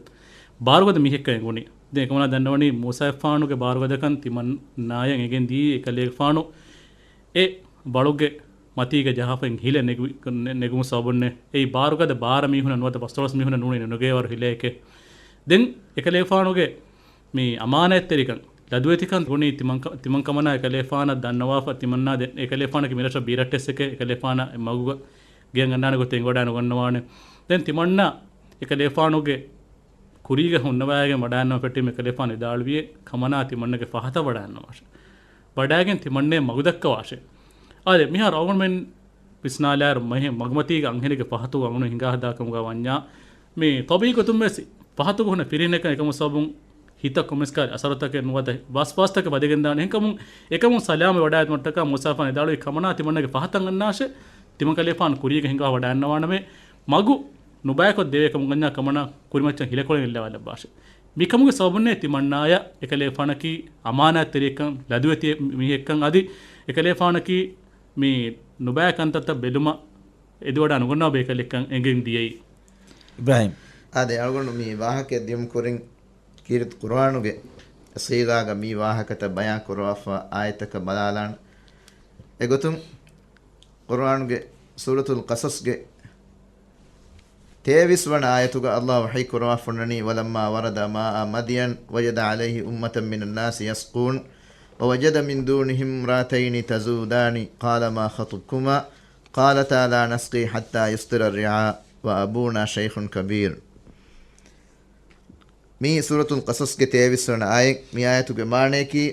ބާރުގަދަ މީހެއްކަން އެނގުނީ. ދެން އެކަމަނާ ދަންނަވަނީ މޫސާގެފާނުގެ ބާރުގަދަކަން ތިމަންނާޔަށް އެނގެން ދިޔައީ އެކަލޭގެފާނު އެ ވަޅުގެ މަތީގަ ޖަހާފައި ހިލަ ނެގު-، ނެ-، ނެގުމު ސަބަބުންނޭ. އެއީ ބާރުގަދަ ބާރަ މީހުނަށް ނުވަތަ ފަސްދޮޅަސް މީހުނަށް ނޫނީ ނުނެގޭވަރު ހިލައެކޭ. ދެން އެކަލޭގެފާނުގެ މި އަމާނާތްތެރިކަން، ލަދުވެތިކަން ގުނީ ތިމަން ކަ-، ތިމަން ކަމަނާ އެކަލޭގެފާނަށް ދަންނަވާފަ ތިމަންނާ ދެން އެކަލޭގެފާނަކީ މިރަށަށް ބީރައްޓެއްސެކޭ، އެކަލޭގެފާނަށް އެ މަގުގަ ގެޔަށް އަންނާނެ ގޮތެއް އެނގިވަޑައި ނުގަންނަވާނެ. ދެން ތިމަންނާ އެކަލޭގެފާނުގެ ކުރީގަ ހުންނަވައިގެން ވަޑައިންނަވަން ފެއްޓީމަ އެކަލޭގެފާނު ވިދާޅުވިއޭ ކަމަނާ ތިމަންނަގެ ފަހަތަށް ވަޑައިންނަވާށޭ. ވަޑައިގެން ތިމަންނައަށް މަގު ދައްކަވާށޭ. އާދެ، މިހާރު އަޅުގަނޑުމެން ވިސްނާލާއިރު މަހެ-، މަގުމަތީގަ އަންހެނެއްގެ ފަހަތުގަ އަނގުނު ހިނގާ ހަދާ ކަމުގަ ވަންޏާ، މި ޠަބީޢީ ގޮތުން ވެސް ފަހަތުގަ ހުންނަ ފިރިހެނެއްކަން އެކަމު ސަބަބުން ހިތަށް ކޮންމެސް ކަހަލަ އަސަރުތަކެއް ނުވަތަ ވަސްވާސްތަކެއް ވަދެގެންދާނެ. އެހެންކަމުން އެކަމުން ސަލާމަތް ވަޑައިގަތުމަށްޓަކާ މޫސާގެފާނު ވިދާޅުވީ ކަމަނާ ތިމަންނަގެ ފަހަތަށް އަންނާށޭ، ތިމަން ކަލޭގެފާނު ކުރީގަ ހިނގާ ވަޑައިންނަވާނަމޭ، މަގު ނުބަޔަކޮށް ދެވޭ ކަމުގަންޏާ ކަމަނާ ކުރިމައްޗަށް ހިލަކޮޅެއް އެއްލަވާލައްވާށޭ. މިކަމުގެ ސަބަބުންނޭ ތިމަންނާޔަށް އެކަލޭގެފާނަކީ އަމާނާތްތެރިއެއްކަން، ލަދުވެތި މީހެއްކަން އަދި އެކަލޭގެފާނަކީ މި ނުބައި ކަންތައްތައް ބެލުމަށް އެދިވަޑައި ނުގަންނަވާ ބޭކަލެއްކަން އެނގެން ދިޔައީ. އިބްރާހީމް. އާދެ، އަޅުގަނޑު މި ވާހަކަ ދިޔުމު ކުރިން ކީރިތި ޤުރުއާނުގެ ސީޣާގަ މި ވާހަކަތައް ބަޔާން ކުރަވާފަ އާޔަތަކަށް ބަލާލާނަން. އެގޮތުން ޤުރުއާނުގެ ސޫރަތުލް ޤަޞަޞްގެ ތޭވީސް ވަނަ އާޔަތުގަ ﷲ ވަޙީ ކުރަވާފަ އޮންނަނީ، ولما ورد ماء مدين وجد عليه أمة من الناس يسقون ووجد من دونهم امرأتين تذودان قال ما خطبكما قالتا لا نسقي حتى يصدر الرعاء وأبونا شيخ كبير. މީ ސޫރަތުލް ޤަޞަޞްގެ ތޭވީސް ވަނަ އާޔަތް. މި އާޔަތުގެ މާނަޔަކީ،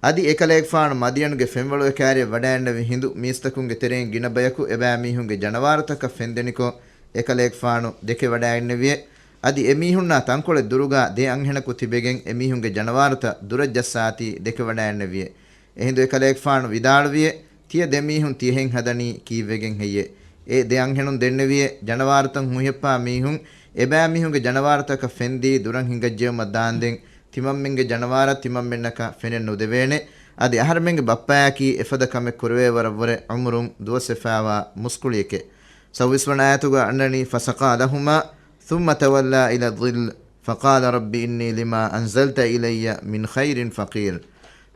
އަދި އެކަލޭގެފާނު މަދިޔަނުގެ ފެންވަޅުގެ ކައިރިއަށް ވަޑައިގެންނެވި ހިނދު މީސްތަކުންގެ ތެރެއިން ގިނަ ބަޔަކު އެބައިމީހުންގެ ޖަނަވާރުތަކަށް ފެންދެނިކޮށް، އެކަލޭގެފާނު ދެކެވަޑައިގެންނެވިއެ. އަދި އެމީހުންނާ ތަންކޮޅެއް ދުރުގާ ދެ އަންހެނަކު ތިބެގެން އެމީހުންގެ ޖަނަވާރުތައް ދުރަށް ޖައްސާތީ ދެކެވަޑައިގެންނެވިއެ. އެހިނދު އެކަލޭގެފާނު ވިދާޅުވިއެ، ތިޔަ ދެމީހުން ތިޔަހެން ހަދަނީ ކީއްވެގެން ހެއްޔޭ؟ އެ ދެ އަންހެނުން ދެންނެވިއެ، ޖަނަވާރުތައް ހުއިހައްޕާ މީހުން އެބައިމީހުންގެ ޖަނަވާރުތަކަށް ފެންދީ ދުރަށް ހިނގައްޖެއުމަށް ދާންދެން، ތިމަންމެންގެ ޖަނަވާރަށް ތިމަންމެންނަކަށް ފެނެއް ނުދެވޭނެ. އަދި އަހަރެމެންގެ ބައްޕަޔަކީ އެފަދަ ކަމެއް ކުރެވޭވަރަށްވުރެ އުމުރުން ދުވަސްވެފައިވާ މުސްކުޅިއެކެ. ސައުވީސް ވަނަ އާޔަތުގަ އަންނަނީ، فسقى لهما ثم تولى إلى الظل فقال رب إني لما أنزلت إلي من خير فقير.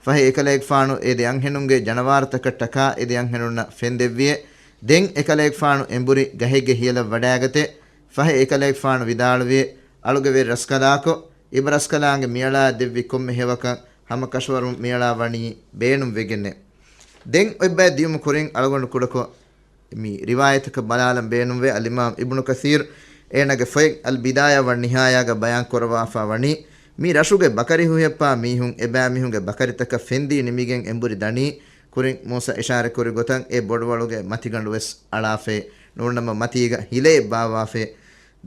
ފަހެ އެކަލޭގެފާނު އެ ދެ އަންހެނުންގެ ޖަނަވާރުތަކަށްޓަކާ އެ ދެ އަންހެނުންނަށް ފެންދެއްވިއެ. ދެން އެކަލޭގެފާނު އެނބުރި ގަހެއްގެ ހިޔަލަށް ވަޑައިގަތެ. ފަހެ އެކަލޭގެފާނު ވިދާޅުވިއެ، އަޅުގެ ވެރި ރަސްކަލާކޮ، އިބަރަސްކަލާނގެ މިއަޅާ ދެއްވި ކޮންމެ ހެޔޮއަކަށް ހަމަ ކަށަވަރުން މިއަޅާ ވަނީ ބޭނުން ވެގެންނެ. ދެން އޮތްބައެއް ދިޔުމު ކުރިން އަޅުގަނޑު ކުޑަކޮށް، މި ރިވާޔަތަކަށް ބަލާލަން ބޭނުންވޭ. އަލްއިމާމް އިބްނު ކަސީރު އޭނާގެ ފޮތް އަލް ބިދާޔާ ވަން ނިހާޔާގަ ބަޔާން ކުރައްވާފަ ވަނީ، މި ރަށުގެ ބަކަރި ހުއިހައްޕާ މީހުން އެބައިމީހުންގެ ބަކަރިތަކަށް ފެންދީ ނިމިގެން އެނބުރި ދަނީ. ކުރިން މޫސާ އިޝާރަތް ކުރި ގޮތަށް އެ ބޮޑުވަޅުގެ މަތިގަނޑު ވެސް އަޅާފައި، ނޫންނަމަ މަތީގަ ހިލައެއް ބާއްވާފައި.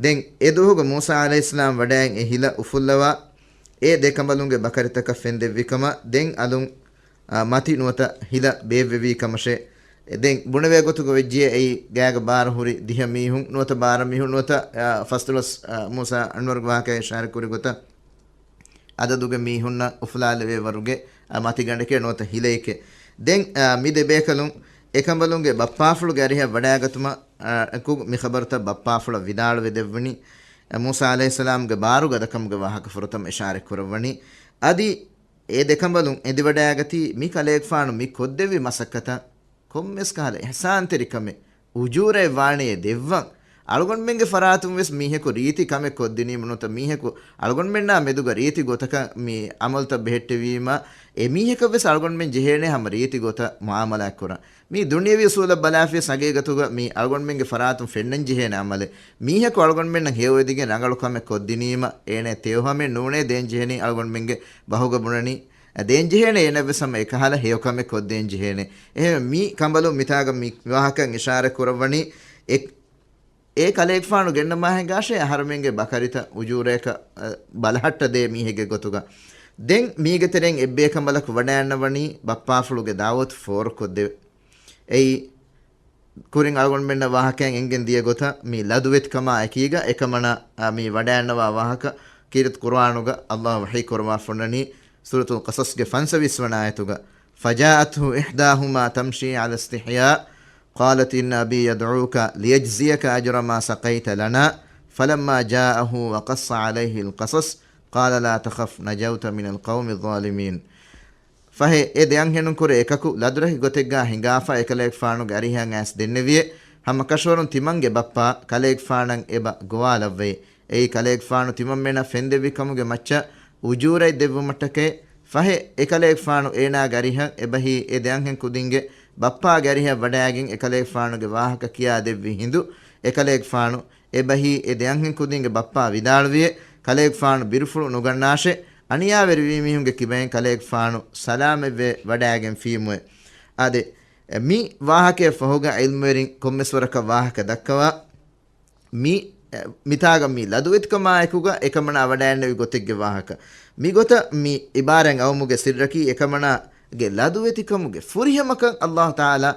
ދެން އެ ދުވަހުގަ މޫސާ ޢަލައިހިއްސަލާމް ވަޑައިގެން އެ ހިލަ އުފުއްލަވާ، އެ ދެ ކަނބަލުންގެ ބަކަރިތަކަށް ފެންދެއްވި ކަމަށް ދެން އަލުން އާ، މަތި ނުވަތަ ހިލަ ބޭއްވެވީ ކަމަށޭ. ދެން ބުނެވޭ ގޮތުގަ ވެއްޖެ އެއީ ގާގަ ބާރަ ހުރި ދިހަ މީހުން ނުވަތަ ބާރަ މީހުން ނުވަތަ، އާ، ފަސްދޮޅަސް، އާ، މޫސާ އަންވަރުގެ ވާހަކަ އިޝާރަތް ކުރި ގޮތަށް އަދަދުގެ މީހުންނަށް އުފުލާލެވޭ ވަރުގެ، އާ، މަތިގަނޑެކޭ ނުވަތަ ހިލައެކޭ. ދެން، އާ، މި ދެ ބޭކަލުން އެކަނބަލުންގެ ބައްޕާފުޅުގެ އަރިހަށް ވަޑައިގަތުމަށް، އާ، އެކު މި ޚަބަރުތައް ބައްޕާފުޅަށް ވިދާޅުވެ ދެއްވުނީ، އާ، މޫސާ ޢަލައިހިއްސަލާމްގެ ބާރުގަދަކަމުގެ ވާހަކަ ފުރަތަމަ އިޝާރަތް ކުރައްވަނީ. އަދި އެ ދެކަނބަލުން އެދިވަޑައިގަތީ މި ކަލޭގެފާނު މި ކޮށްދެއްވި މަސައްކަތަށް ކޮންމެސް ކަހަލަ އިޙްސާންތެރިކަމެއް އުޖޫރައެއް ވާނެޔޭ ދެއްވަން. އަޅުގަނޑުމެންގެ ފަރާތުން ވެސް މީހަކު ރީތި ކަމެއް ކޮށްދިނީމަ ނުވަތަ މީހަކު އަޅުގަނޑުމެންނާ މެދުގަ ރީތި ގޮތަކަށް މި ޢަމަލުތައް ބެހެއްޓެވީމަ، އެ މީހަކަށް ވެސް އަޅުގަނޑުމެން ޖެހޭނެ ހަމަ ރީތި ގޮތަށް މުޢާމަލާތް ކުރަން. މީ ދުނިޔަވީ އުސޫލަށް ބަލާފިޔަސް ހަގީގަތުގަ މީ އަޅުގަނޑުމެންގެ ފަރާތުން ފެންނަން ޖެހޭނެ ޢަމަލެއް. މީހަކު އަޅުގަނޑުމެންނަށް ހެޔޮއެދިގެން ރަނގަޅު ކަމެއް ކޮށްދިނީމަ، އޭނަ ތެޔޮހަމެއް ނޫނޭ ދޭން ޖެހެނީ އަޅުގަނޑުމެންގެ ބަހުގަ ބުނަނީ. ދޭން ޖެހޭނެ އޭނަ ވެސް ހަމަ އެކަހަލަ ހެޔޮ ކަމެއް ކޮށްދޭން ޖެހޭނެ. އެހެން މި ކަނބަލުން މިތާގަ މި ވާހަކަ އިޝާރަތް ކުރައްވަނީ އެ، އެ ކަލޭގެފާނު ގެންނަމާ ހިނގާށޭ އަހަރުމެންގެ ބަކަރިތައް އުޖޫރަޔަކަށް، އަ، ބަލަހައްޓަ ދޭ މީހެއްގެ ގޮތުގަ. ދެން މީގެ ތެރެއިން އެއްބޭކަނބަލަކު ވަޑައިގަންނަވަނީ ބައްޕާފުޅުގެ ދަޢުވަތު ފޯރުކޮށްދެވެ. އެއީ ކުރިން އަޅުގަނޑުމެންނަށް ވާހަކައިން އެނގެން ދިޔަ ގޮތަށް މި ލަދުވެތިކަމާ އެކީގަ އެކަމަނާ، އާ، މި ވަޑައިގަންނަވާ ވާހަކަ ކީރިތި ޤުރުއާނުގަ ﷲ ވަޙީ ކުރައްވާފަ އޮންނަނީ ސޫރަތުލް ޤަޞަޞްގެ ފަންސަވީސް ވަނަ އާޔަތުގަ، فجاءته إحداهما تمشي على استحياء قالت إن أبي يدعوك ليجزيك أجر ما سقيت لنا فلما جاءه وقص عليه القصص قال لا تخف نجوت من القوم الظالمين. ފަހެ، އެ ދެއަންހެނުން ކުރެ އެކަކު ލަދުރަކި ގޮތެއްގާ ހިނގާފަ އެކަލޭގެފާނުގެ އަރިހަށް އައިސް ދެންނެވިއެ، ހަމަކަށަވަރުން ތިމަންގެ ބައްޕާ ކަލޭގެފާނަށް އެބަ ގޮވާލައްވައި. އެއީ ކަލޭގެފާނު ތިމަންމެނަށް ފެންދެއްވި ކަމުގެ މައްޗަށް އުޖޫރަތް ދެއްވުމަށްޓަކައި. ފަހެ، އެކަލޭގެފާނު އޭނާގެ އަރިހަށް އެބަހީ އެ ދެއަންހެން ކުދިންގެ ބައްޕާގެ އަރިހަށް ވަޑައިގެން އެކަލޭގެފާނުގެ ވާހަކަ ކިޔާދެއްވި ހިނދު، އެކަލޭގެފާނު އެބަހީ އެ ދެއަންހެން ކުދިންގެ ބައްޕާ ވިދާޅުވިއެ، ކަލޭގެފާނު ބިރުފުޅު ނުގަންނާށޭ، އަނިޔާވެރިވީމީހުންގެ ކިބައިން ކަލޭގެފާނު ސަލާމަތްވެ ވަޑައިގެން ފީމުވެ. އާދެ، މި ވާހަކައަށް ފަހުގަ ޢިލްމުވެރިން ކޮންމެސް ވަރަކަށް ވާހަކަ ދައްކަވާ، މި، މިތާގަ މި ލަދުވެތިކަމާއެކުގަ އެކަމަނާ ވަޑައިގެންނެވި ގޮތެއްގެ ވާހަކަ. މިގޮތަށް މި އިބާރާތް އައުމުގެ ސިއްރަކީ އެކަމަނާގެ ލަދުވެތިކަމުގެ ފުރިހަމަކަން ﷲ ތަޢާލާ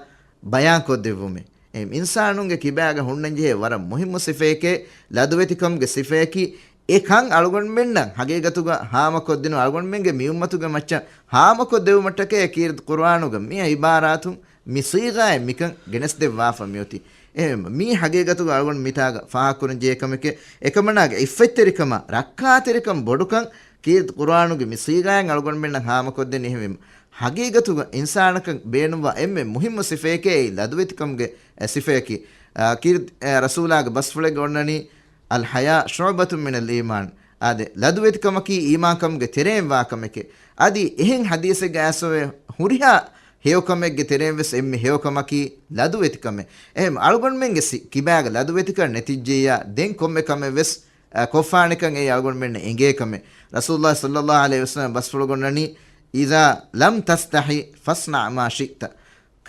ބަޔާންކޮށްދެއްވުމޭ. އެ އިންސާނުންގެ ކިބާގަ ހުންނަންޖެހޭ ވަރަށް މުހިއްމު ސިފައެކޭ، ލަދުވެތިކަމުގެ ސިފަޔަކީ، އެ ކަން އަޅުގަނޑުމެންނަށް ހަގީގަތުގަ ހާމަކޮށްދިނުން، އަޅުގަނޑުމެންގެ މިއުއްމަތުގެ މައްޗަށް ހާމަކޮށްދެވުމަށްޓަކައި ކީރިތި ޤުރުއާނުގަ މި އިބާރާތުން މި ޞީޣާއެއް މިކަން ގެނެސްދެއްވާފަ މިއޮތީ. އެހެން މީ ހަގީގަތުގަ އަޅުގަނޑު މިތާގަ ފާހަގަކުރަންޖެހޭ ކަމެކޭ، އެކަމަނާގެ އިއްފަތްތެރިކަމާ، ރައްކާތެރިކަން ބޮޑުކަން ކީރިތި ޤުރުއާނުގެ މި ޞީޣާއިން އަޅުގަނޑުމެންނަށް ހާމަކޮށްދެނީ. އެހެންވީމަ، ހަގީގަތުގަ އިންސާނަކަށް ބޭނުންވާ އެންމެ މުހިއްމު ސިފައެކޭ އެއީ ލަދުވެތިކަމުގެ އެ ސިފަޔަކީ. އާ، ކީރިތި-، އެ، ރަސޫލާގެ ބަސްފުޅެއްގަ އޮންނަނީ، "الحياء شعبة من الإيمان." އާދެ، ލަދުވެތިކަމަކީ އީމާންކަމުގެ ތެރެއިން ވާ ކަމެކޭ. އަދި އެހެން ޙަދީޘެއްގަ އައިސްފަވޭ، ހުރިހާ ހެޔޮކަމެއްގެ ތެރެއިން ވެސް އެންމެ ހެޔޮކަމަކީ ލަދުވެތިކަމެއް. އެހެން އަޅުގަނޑުމެންގެ ސި-، ކިބާގަ ލަދުވެތިކަން ނެތިއްޖެއްޔާ، ދެން ކޮންމެ ކަމެއް ވެސް، އަ، ކޮށްފާނެކަން އެއީ އަޅުގަނޑުމެންނަށް އެނގޭ ކަމެއް. ރަސޫލުﷲ ޞައްލަﷲ ޢަލައިހި ވަސައްލަމަ ބަސްފުޅުގަ އޮންނަނީ، "إذا لم تستح فاصنع ما شئت."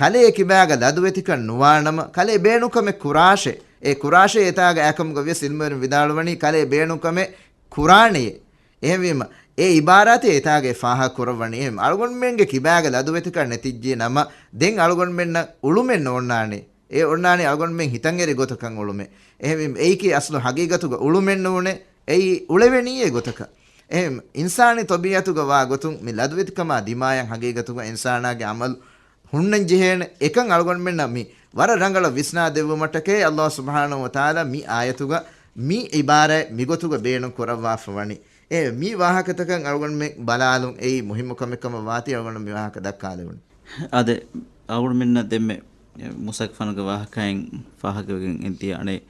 ކަލޭ ކިބާގަ ލަދުވެތިކަން ނުވާނަމަ، ކަލޭ ބޭނުން ކަމެއް ކުރާށޭ. އެ ކުރާށޭ އެތާގަ އާކަމުގަ ވިޔަސް ޢިލްމުވެރިން ވިދާޅުވަނީ، ކަލޭ ބޭނުން ކަމެއް ކުރާނެޔޭ. އެހެންވީމަ، އެ ޢިބާރާތެއް އެތާގައި ފާހަގަ ކުރައްވަނީ. އެހެން އަޅުގަނޑުމެންގެ ކިބާގަ ލަދުވެތިކަން ނެތިއްޖެ ނަމަ، ދެން އަޅުގަނޑުމެންނަށް އުޅުމެއް ނޯންނާނެ. އެ އޮންނާނީ އަޅުގަނޑުމެން ހިތަށް އެރި ގޮތަކަށް އުޅުމެއް. އެހެންވީމަ، އެއީކީ އަސްލު ހަގީގަތުގަ އުޅުމެއް ނޫނޭ. އެއީ އުޅެވެނީ އެ ގޮތަކަށް. އެހެން އިންސާނީ ޠަބީޢަތުގަ ވާ ގޮތުން މި ލަދުވެތިކަމާ ދިމާޔަށް ހަގީގަތުގަ އިންސާނާގެ ޢަމަލު ހުންނަން ޖެހޭނެ. އެކަން އަޅުގަނޑުމެންނަށް މި ވަރަށް ރަނގަޅަށް ވިސްނާ ދެއްވުމަށްޓަކައި ﷲ ސުބްޙާނަހޫ ވަތަޢާލާ މި އާޔަތުގަ މި ޢިބާރާތް މިގޮތުގަ ބޭނުން ކުރައްވާފަ ވަނީ. އެ މި ވާހަކަތަކަށް އަޅުގަނޑުމެން ބަލާލުން އެއީ މުހިއްމު ކަމެއް ކަމަށް ވާތީ އަޅުގަނޑު މި ވާހަކަ ދައްކާލެވުނީ. އާދެ، އަޅުގަނޑުމެންނަށް ދެންމެ މޫސާގެފާނުގެ ވާހަކައިން ފާހަގަވެގެން އެދިޔަ އަނެއް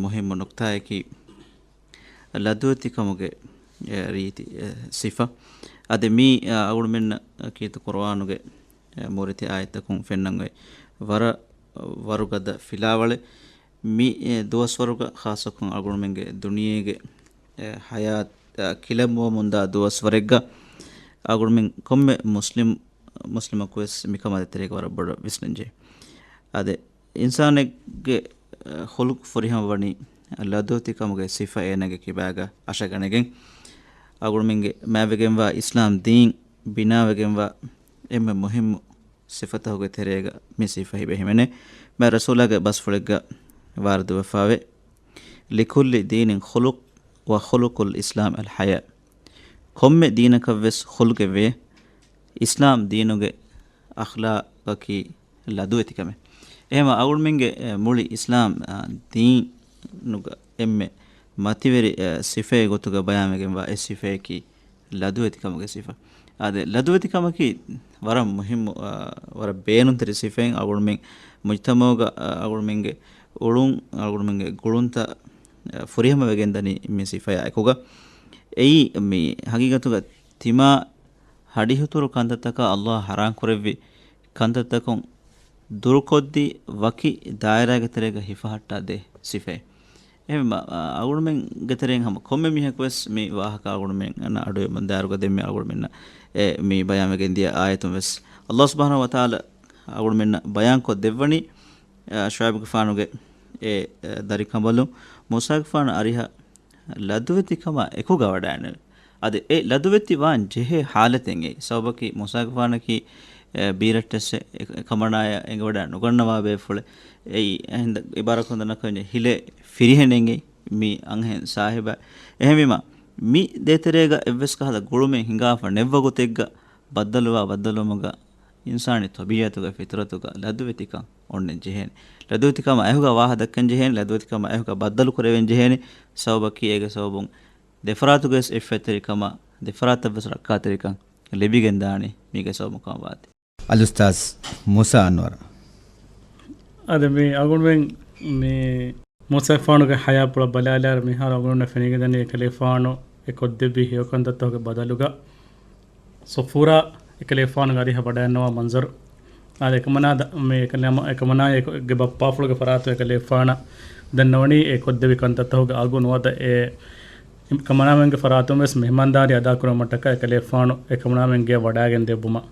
މުހިއްމު ނުކްތާއަކީ، ލަދުވެތިކަމުގެ، އެ، ރީތި، އެ، ސިފަ. އަދި މީ، އަ، އަޅުގަނޑުމެންނަށް ކީރިތި ޤުރުއާނުގެ، އެ، މޫރިތި އާޔަތްތަކުން ފެންނަން އޮތް ވަރަށް، ވަރުގަދަ ފިލާވަޅެއް. މި، އެ، ދުވަސްވަރުގަ ޚާއްޞަކޮށް އަޅުގަނޑުމެންގެ ދުނިޔޭގެ، އެ، ޙަޔާތް، އެ، ކިލަނބުވަމުންދާ ދުވަސްވަރެއްގަ އަޅުގަނޑުމެން ކޮންމެ މުސްލިމް، މުސްލިމަކުވެސް މިކަމާ ދޭތެރޭގަ ވަރަށް ބޮޑަށް ވިސްނަންޖެހޭ. އާދެ، އިންސާނެއްގެ، އަ، ޚުލުޤު ފުރިހަމަ ވަނީ ލަދުވެތިކަމުގެ ސިފަ އޭނާގެ ކިބާގަ އަށަގަނެގެން، އަޅުގަނޑުމެންގެ މާތްވެގެންވާ އިސްލާމް ދީން ބިނާވެގެންވާ އެންމެ މުހިއްމު ސިފަތަކުގެ ތެރޭގަ މި ސިފަ ހިމެނޭ. މާތް ރަސޫލާގެ ބަސްފުޅެއްގަ ވާރިދުވެފަވޭ، "لكل دين خلق وخلق الإسلام الحياء." ކޮންމެ ދީނަކަށްވެސް ޚުލްޤެއްވޭ، އިސްލާމް ދީނުގެ އަޚްލާޤަކީ ލަދުވެތިކަމެއް. އެހެންވީމަ އަޅުގަނޑުމެންގެ، އެ، މުޅި އިސްލާމް، އާ، ދީނުގަ އެންމެ މަތިވެރި، އެ، ސިފައެއް ގޮތުގަ ބަޔާންވެގެންވާ އެއް ސިފައަކީ ލަދުވެތިކަމުގެ ސިފަ. އާދެ، ލަދުވެތިކަމަކީ ވަރަށް މުހިއްމު، އާ، ވަރަށް ބޭނުންތެރި ސިފައެއް. އަޅުގަނޑުމެން މުޖްތަމަޢުގަ، އާ، އަޅުގަނޑުމެންގެ އުޅުން، އަޅުގަނޑުމެންގެ ގުޅުންތައް، އާ، ފުރިހަމަވެގެންދަނީ މި ސިފަޔާ އެކުގަ. އެއީ މި ހަގީގަތުގަ ތިމާ ހަޑިހުތުރު ކަންތައްތަކާ ﷲ ޙަރާމް ކުރެއްވި ކަންތައްތަކުން ދުރުކޮށްދީ، ވަކި ދާއިރާގެ ތެރޭގަ ހިފަހައްޓާ ދޭ ސިފައެއް. އެހެންވީމަ، އަ، އަޅުގަނޑުމެންގެ ތެރެއިން ހަމަ ކޮންމެ މީހަކުވެސް މި ވާހަކަ އަޅުގަނޑުމެންނަށް އަޑުއެޅުމުން ދާއިރުގަ ދެންމެ އަޅުގަނޑުމެންނަށް އެ މި ބަޔާންވެގެން ދިޔަ އާޔަތުން ވެސް ﷲ ސުބްޙާނަހޫ ވަތަޢާލާ އަޅުގަނޑުމެންނަށް ބަޔާންކޮށް ދެއްވަނީ، އަ، ޝުޢައިބުގެފާނުގެ އެ، އެ، ދަރިކަނބަލުން މޫސާގެފާނު އަރިހަށް ލަދުވެތިކަމާ އެކުގަ ވަޑައިނެވެ. އަދި އެ ލަދުވެތި ވާން ޖެހޭ ޙާލަތެއް އެއީ. ސަބަބަކީ މޫސާގެފާނަކީ، އެ، ބީރައްޓެއްސެއް އެ، އެ ކަމަނާޔަށް އެނގިވަޑައި ނުގަންނަވާ ބޭފުޅެއް. އެއީ އެހެން އިބާރާތްކޮށް ދަންނަކަން ހިލޭ ފިރިހެނެއް އެއީ މި އަންހެން ސާހިބާ. އެހެންވީމަ، މި ދޭތެރޭގަ އެއްވެސް ކަހަލަ ގުޅުމެއް ހިނގާފަ ނެއްވަ ގޮތެއްގަ ބައްދަލުވާ ބައްދަލުވުމުގަ އިންސާނީ ޠަބީޢަތުގަ ފިޠުރަތުގަ ލަދުވެތިކަން އޮންނަން ޖެހޭނެ. ލަދުވެތިކަމާ އެކުގަ ވާހަކަ ދައްކަން ޖެހޭނެ. ލަދުވެތިކަމާ އެކުގަ ބައްދަލު ކުރެވެން ޖެހޭނެ. ސަބަބަކީ އޭގެ ސަބަބުން ދެފަރާތުގަވެސް އެއްފަތްތެރިކަމާ، ދެފަރާތަށްވެސް ރައްކާތެރިކަން ލިބިގެންދާނީ މީގެ ސަބަބުން ކަމަށް ވާތީ. އަލްއުސްތާޛް މޫސާ އަންވަރު. އަދި މި އަޅުގަނޑުމެން މި މޫސާގެފާނުގެ ޙަޔާތްޕުޅަށް ބަލާލާއިރު، މިހާރު އަޅުގަނޑުމެންނަށް ފެނިގެންދަނީ އެކަލޭގެފާނު އެ ކޮށްދެއްވި ހެޔޮކަންތައްތަކުގެ ބަދަލުގަ ޞަފޫރާ އެކަލޭގެފާނުގެ އަރިހަށް ވަޑައިގަންނަވާ މަންޒަރު. އާދެ، އެކަމަނާ ދަ-، މި އެކަލޭ-، އެކަމަނާ އެ ކޮ-، ގެ ބައްޕާފުޅުގެ ފަރާތުން އެކަލޭގެފާނަށް ދަންނަވަނީ އެ ކޮށްދެއްވި ކަންތައްތަކުގެ އަގު ނުވަތަ އެ އެކަމަނާމެންގެ ފަރާތުން ވެސް މެހެމާންދާރީ އަދާކުރުމަށްޓަކާ އެކަލޭގެފާނު އެކަމަނާމެން ގެއަށް ވަޑައިގެން ދެއްވުމަށް.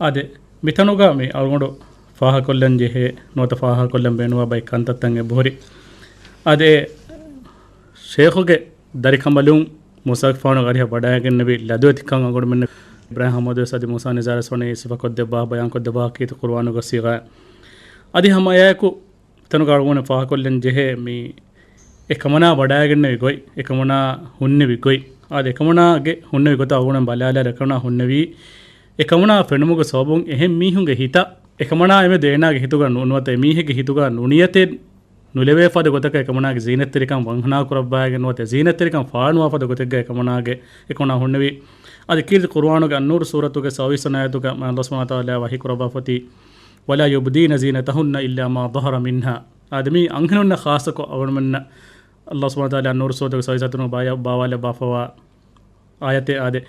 އާދެ، މިތަނުގަ މި އަޅުގަނޑު ފާހަގަކޮށްލަން ޖެހޭ، ނުވަތަ ފާހަގަކޮށްލަން ބޭނުންވާ ބައެއް ކަންތައްތައް އެބަހުރި. އާދެ، ޝޭޚުގެ ދަރިކަނބަލުން މޫސާގެފާނުގެ އަރިހަށް ވަޑައިގެންނެވި ލަދުވެތިކަން އަޅުގަނޑުމެން އިބްރާހީމް އަޙްމަދުވެސް އަދި މޫސާ ނިޒާރުވެސް ވަނީ ސިފަކޮށްދެއްވާ، ބަޔާންކޮށްދެއްވާ ކީރިތި ޤުރުއާނުގަ ސީޣާ. އަދި ހަމަ އެއާއެކު މިތަނުގަ އަޅުގަނޑު ފާހަގަކޮށްލަން ޖެހޭ މި އެކަމަނާ ވަޑައިގެންނެވި ގޮތް، އެކަމަނާ ހުންނެވި ގޮތް. އާދެ، އެކަމަނާގެ ހުންނެވި ގޮތަށް އަޅުގަނޑު ބަލާލާއިރު، އެކަމަނާ ހުންނެވީ، އެކަމަނާ ފެނުމުގެ ސަބަބުން އެހެން މީހުންގެ ހިތަށް، އެކަމަނާ އެމެދު އޭނާގެ ހިތުގަ ނު-، ނުވަތަ އެމީހެއްގެ ހިތުގަ ނުނިޔަތެއް ނުލެވޭ ފަދަ ގޮތަކަށް އެކަމަނާގެ ޒީނަތްތެރިކަން ވަންހަނާ ކުރައްވާގެން ނުވަތަ ޒީނަތްތެރިކަން ފާޅުނުވާ ފަދަ ގޮތެއްގަ އެކަމަނާގެ، އެކަމަނާ ހުންނެވި. އަދި ކީރިތި ޤުރުއާނުގެ އައްނޫރު ސޫރަތުގެ ސައުވީސް ވަނަ އާޔަތުގަ މާ ﷲ ސުބްޙާނަހޫ ވަތަޢާލާ ވަޙީ ކުރައްވާފަތި، "ولا يبدين زينتهن إلا ما ظهر منها." އާދެ، މީ އަންހެނުންނަށް ޚާއްޞަކޮށް އަޅުގަނޑުމެންނަށް ﷲ ސުބްޙާނަހޫ ވަތަޢާލާ އައްނޫރު ސޫރަތުގެ ސައުވީސް ވަނަ އާޔަތުގަ ބާވާލައްވާފަވާ އާޔަތެއް. އާދެ،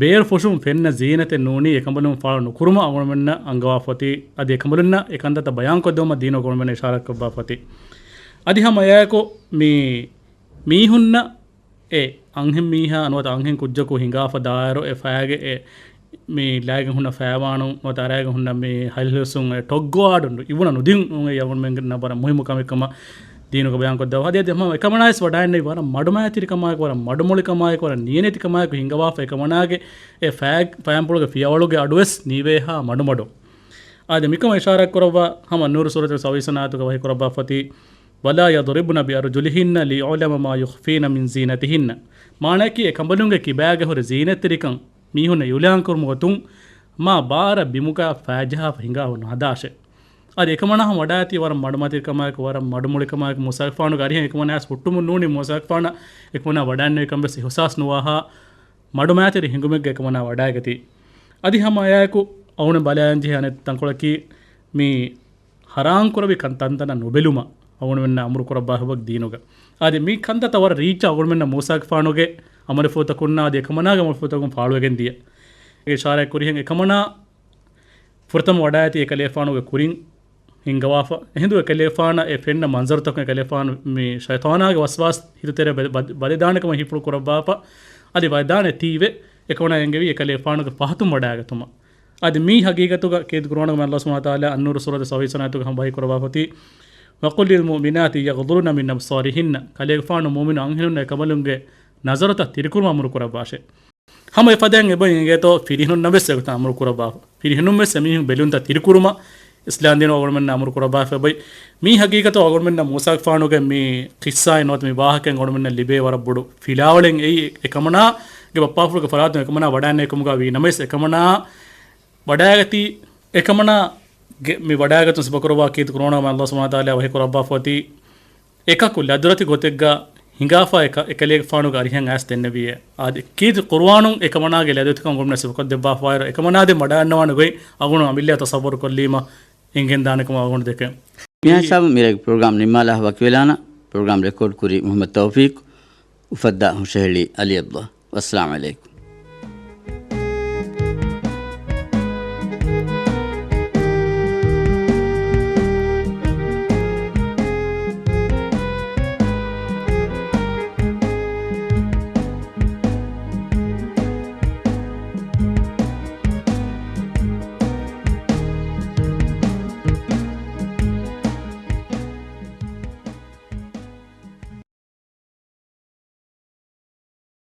ބޭރު ފުށުން ފެންނަ ޒީނަތެއް ނޫނީ އެކަނބަލުން ފާޅު ނުކުރުމަށް އަޅުގަނޑުމެންނަށް އަންގަވާފަތި. އަދި އެކަނބަލުންނަށް އެކަންތައްތައް ބަޔާންކޮށްދެއްވުމަށް ދީނު އަޅުގަނޑުމެންނަށް އިޝާރާތްކޮށްވާފަތި. އަދި ހަމަ އެއާއެކު މި މީހުންނަށް އެ އަންހެން މީހާ ނުވަތަ އަންހެން ކުއްޖަކު ހިނގާފަ ދާއިރު އެ ފައިގެ އެ މި ލައިގެން ހުންނަ ފައިވާނު ނުވަތަ އަރައިގެން ހުންނަ މި ހައިލް ހިލްސުން އެ ޓޮއްގޮވާޑުން އިވުނަ ނުދިން އެ އަޅުގަނޑުމެންނަށް ވަރަށް މުހިއްމު ކަމެއް ކަމަށް ދީނުގަ ބަޔާންކޮށްދެއްވާ. އަދި އަދި ހަމަ އެކަމަނާވެސް ވަޑައިގެންނެވި ވަރަށް މަޑުމައިތިރިކަމާއެކު، ވަރަށް މަޑުމޮޅިކަމާއެކު، ވަރަށް ނިޔަނެތިކަމާއެކު ހިނގަވާފަ އެކަމަނާގެ އެ ފައި-، ފައިންޕުޅުގެ ފިޔަވަޅުގެ އަޑުވެސް ނީވޭހާ މަޑުމަޑު. އާދެ، މިކަމަށް އިޝާރާތް ކުރައްވާ ހަމަ އައްނޫރު ސޫރަތުގެ ސައުވީސް ވަނަ އާޔަތުގަ ވަޙީ ކުރައްވާފަތި، "ولا يضربن بأرجلهن ليعلم ما يخفين من زينتهن." މާނައަކީ އެ ކަނބަލުންގެ ކިބާގެ ހުރި ޒީނަތްތެރިކަން މީހުންނަށް އިޢުލާން ކުރުމުގެ ގޮތުން މާ ބާރަށް ބިމުގަ ފައިޖަހާފަ ހިނގާފަ ނުހަދާށޭ. އަދި އެކަމަނާ ހަމަ ވަޑައިގަތީ ވަރަށް މަޑުމަތިކަމާއެކު، ވަރަށް މަޑުމޮޅިކަމާއެކު، މޫސާގެފާނުގެ އަރިހަށް އެކަމަނާވެސް ހުއްޓުމުން ނޫނީ މޫސާގެފާނަށް އެކަމަނާ ވަޑައިގެންނެވި ކަންވެސް އިޙުސާސް ނުވާހާ މަޑުމައިތިރި ހިނގުމެއްގަ އެކަމަނާ ވަޑައިގަތީ. އަދި ހަމަ އެއާއެކު އަޅުގަނޑު ބަލާލަންޖެހޭ އަނެއް ތަންކޮޅަކީ މި ޙަރާމް ކުރެވި ކަން ތަންތަނަށް ނުބެލުމަށް އަޅުގަނޑުމެންނަށް އަމުރު ކުރައްވާފައިވާ ދީނުގަ. އަދި މި ކަންތައްތައް ވަރަށް ރީއްޗަށް އަޅުގަނޑުމެންނަށް މޫސާގެފާނުގެ އަމަލުފުޅުތަކުންނާ އަދި އެކަމަނާގެ އަމަލުފުޅުތަކުން ފާޅުވެގެން ދިޔަ. އެ އިޝާރާތް ކުރިހެން އެކަމަނާ ފުރަތަމަ ވަޑައިގަތީ އެކަލޭގެފާނުގެ ކުރިން ހިންގަވާފަ. އެހިނދު އެކަލޭގެފާނަށް އެ ފެންނަ މަންޒަރުތަކުން އެކަލޭގެފާނު މި ޝައިޠާނާގެ ވަސްވާސް ހިތުތެރޭ ބަދެ-، ބަދެ-، ބަދެދާނެ ކަމަށް ހިފުޅު ކުރައްވާފަ. އަދި ވަދެދާނެ ތީވެ އެކަމަނާ އެންގެވީ އެކަލޭގެފާނުގެ ފަހަތުން ވަޑައިގަތުމަށް. އަދި މީ ހަގީގަތުގަ ކީރިތި ޤުރުއާނުގަ މި ﷲ ސުބްޙާނަހޫ ވަތަޢާލާ އައްނޫރު ސޫރަތުގެ ސައުވީސް ވަނަ އާޔަތުގަ ހަމަ ވަޙީ ކުރައްވާފައިވާތީ، "وقل للمؤمنات يغضضن من أبصارهن." ކަލޭގެފާނު މުއުމިނު އަންހެނުންނަށް އެކަނބަލުންގެ ނަޒަރުތައް ތިރިކުރުމަށް އަމުރު ކުރައްވާށޭ. ހަމަ އެފަދައިން އެބައި އެނގޭތޯ ފިރިހެނުންނަށް ވެސް އެގޮތަށް އަމުރު ކުރައްވާފަ. ފިރިހެނުން ވެސް އެމީހުން ބެލުންތައް ތިރިކުރުމަށް އިސްލާމް ދީނު އަޅުގަނޑުމެންނަށް އަމުރު ކުރައްވާފައި. މީ ހަގީގަތު އަޅުގަނޑުމެންނަށް މޫސާގެފާނުގެ މި ޤިއްޞާއެއް ނުވަތަ މި ވާހަކައެއް އަޅުގަނޑުމެންނަށް ލިބޭ ވަރަށް ބޮޑު ފިލާވަޅެއް. އެއީ އެކަމަނާގެ ބައްޕާފުޅުގެ ފަރާތުން އެކަމަނާ ވަޑައިގެންނެވި ކަމުގަ ވީ ނަމަވެސް އެކަމަނާ ވަޑައިގަތީ އެކަމަނާ ގެ-، މި ވަޑައިގަތުން ސިފަކުރައްވާ ކީރިތި ޤުރުއާނުގަ ﷲ ސުބްޙާނަހޫ ވަތަޢާލާ ވަޙީ ކުރައްވާފައިވާތީ، އެކަކު ލަދުރަތި ގޮތެއްގަ ހިނގާފަ އެކަ-، އެކަލޭގެފާނުގެ އަރިހަށް އައިސް ދެންނެވިއޭ. އާދެ، ކީރިތި ޤުރުއާނުން އެކަމަނާގެ ލަދުރަތިކަން އަޅުގަނޑުމެންނަށް ސިފަކޮށްދެއްވާފައިވާއިރު، އެކަމަނާ ދެން ވަޑައިގަންނަވާނެ ގޮތް އަޅުގަނޑު އަމިއްލައަށް ތަޞައްވަރު ކޮށްލީމަ އެނގެންދާނެ ކަމަށް އަޅުގަނޑު ދެކެން. މިހާ ހިސާބުން މިރޭގެ ޕްރޮގްރާމް ނިންމާލާފަ ވަކިވެލާނަން. ޕްރޮގްރާމް ރެކޯޑް ކުރީ މުޙައްމަދު ތައުފީޤް، އުފައްދާ ހުށަހެޅީ އަލީ ޢަބްދުﷲ. ވައްސަލާމް ޢަލައިކުމް.